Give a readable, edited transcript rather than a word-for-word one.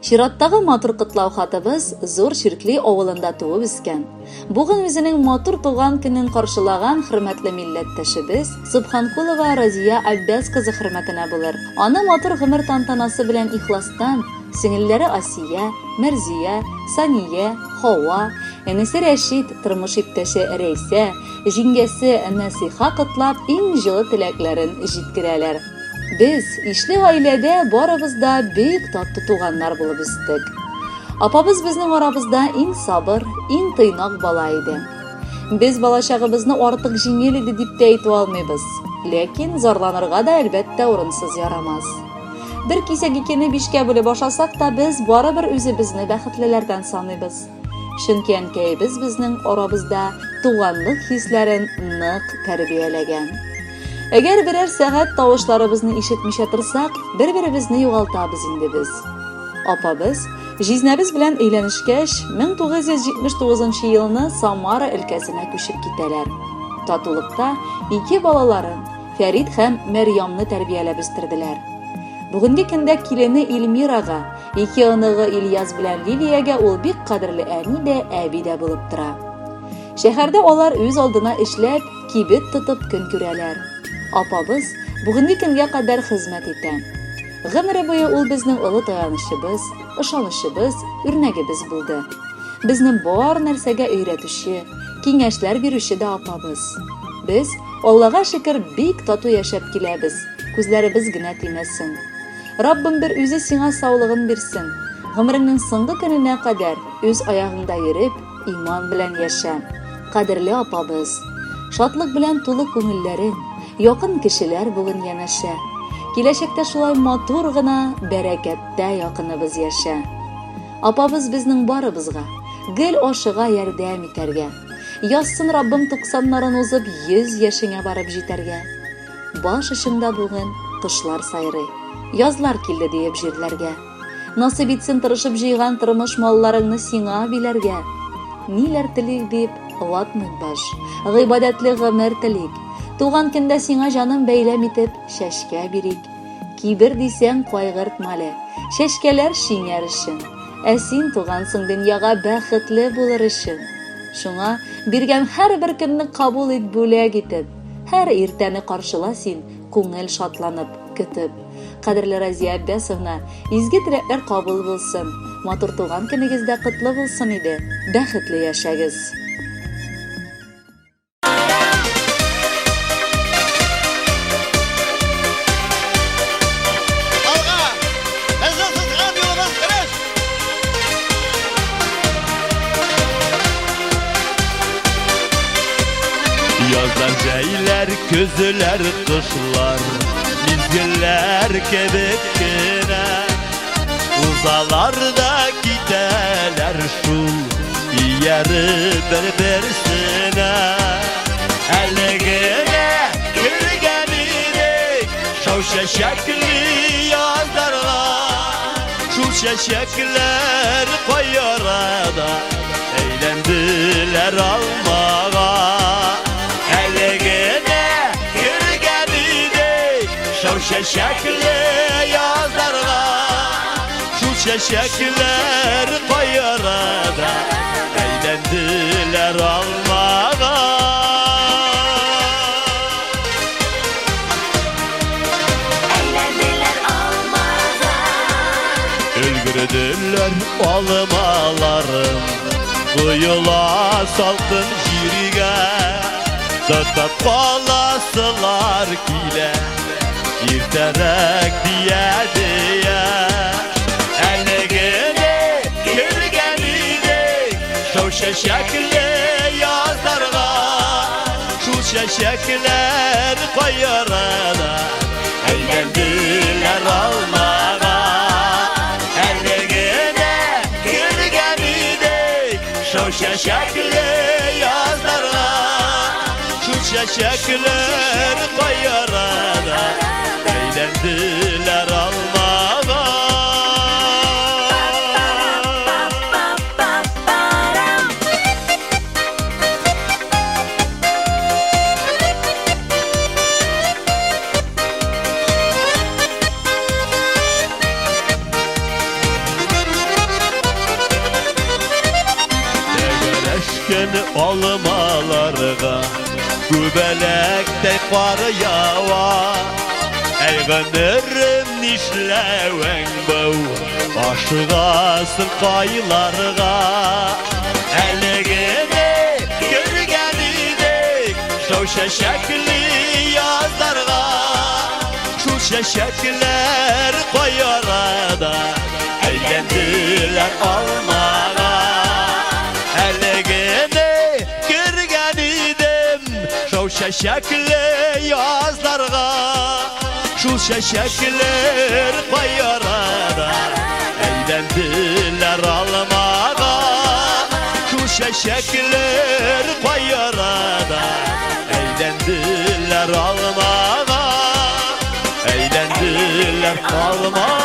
Чираттагы матур котлау хатыбыз Зур Чиркли авылында туып үскән, бүген үзенең матур туган көнен каршылаган хөрмәтле милләттәшебез Субханкулова Разия Аббяз кызы хөрмәтенә булыр. Аны матур гомер тантанасы белән ихластан сеңелләре Асия, Мәрзия, Сания, Хава, энесе Рәшит, тормыш иптәше Рәйсә, җиңгәсе Нәсыйха котлап иң җылы теләкләрен җиткерәләр. Без, ишле гаиләдә барыбыз да бик тату туганнар булып үстек. Апабыз безнең арабызда иң сабыр, иң тыйнак бала иде. Без балачагыбызны артык җиңел иде дип тә әйтә алмыйбыз. Ләкин зарланырга да, әлбәттә, урынсыз ярамас. Бер кисәк икене бишкә бүлеп ашасак та, без барыбер үзебезне бәхетлеләрдән саныйбыз. Чөнки әнкәебез безнең арабызда туганлык хисләрен нык тәрбияләгән. Әгәр берәр сәгать тавышларыбызны ишетмичә торсак, бер-беребезне югалтабыз инде без. Апабыз, җизнәбез белән өйләнешкәч, 1979 елны Самара өлкәсенә күчеп китәләр. Татулыкта ике балаларын, Фәрит һәм Мәрьямны тәрбияләп үстерделәр. Бүгенге көндә килене Эльмирага, Ике оныгы Ильяс белән Лилиягә ул бик кадерле әни дә, әби дә булып тора. Шәһәрдә алар үз алдына эшләп, кибет тотып көн күрәләр. Апабыз бүгенге көнгә кадәр хезмәт итә. Гомере буе ул безнең олы таянычыбыз, ышанычыбыз, үрнәгебез булды. Безне бар нәрсәгә өйрәтүче, киңәшләр бирүче дә апабыз. Без, Аллага шөкер, бик тату яшәп киләбез, күзләребез генә тимәсен. Раббым бер үзе сиңа саулыгын бирсен. Гомереңнең соңгы көненә кадәр үз аягыңда йөреп, иман белән яшә. Кадерле апабыз! Шатлык белән тулы күңелләрең, якын кешеләр бүген янәшә. Киләчәктә шулай матур гына, бәрәкәттә якыныбыз яшә. Апабыз безнең барыбызга, гел ашыга ярдәм итәргә. Язсын Раббым туксаннарын узып, 100 яшеңә барып җитәргә. Баш очыңда бүген кошлар сайрый. Язлар килде диеп җирләргә. Насыйп итсен тырышып җыйган тормыш малларыңны сиңа биләргә. Ниләр телик дип ватмыйк баш. Гыйбадәтле гомер телик. Туган көндә сиңа җаным бәйләм итеп чәчкә бирик. Кибер дисәң кайгыртма әле. Чәчкәләр шиңәр өчен. Ә син тугансың дөньяга бәхетле булыр өчен. Шуңа биргән һәрбер көнне кабул ит бүләк итеп. Һәр иртәне каршыла син, күңел шатланып, көтеп. Кадерле Разия Аббясовна, изге теләкләр кабул булсын. Матур туган көнегез дә котлы булсын иде. Бәхетле яшәгез! Алга! Безнең сызган юлыбыз дөрес! Язлар, җәйләр, көзләр, кышлар Мизгелләр кебек кенә Узалар да китәләр шул Ияреп бер-берсенә Әле генә кергән идек Шау чәчәкле язларга Шул чәчәкләр кай арада Әйләнделәр алмага. Әле генә кергән идек Шау чәчәкле язларга. Шул чәчәкләр кай арада Әйләнделәр алмага. Әйләнделәр алмага. Өлгерделәр алмаларым, Коела салкын җиргә. Тотып каласылар килә, Иртәрәк дия-дия. Әле генә кергән идек Шау чәчәкле язларга. Шул чәчәкләр кай арада Әйләнделәр алмага. Әле генә кергән идек Шау чәчәкле язларга. Шул чәчәкләр кай арада Әйләнделәр алмага. Алмаларга Күбәләктәй кар ява. Әй, гомерем, нишләвең бу? Ашыгасың кайларга? Әле генә кергән идек шау чәчәкле язларга. Шул чәчәкләр кай арада әйләнделәр алмага? Әле генә кергән идем шау чәчәкле язларга. Шул чәчәкләр кай арада әйләнделәр алмага? Шул чәчәкләр кай арада әйләнделәр алмага? Әйләнделәр алмага.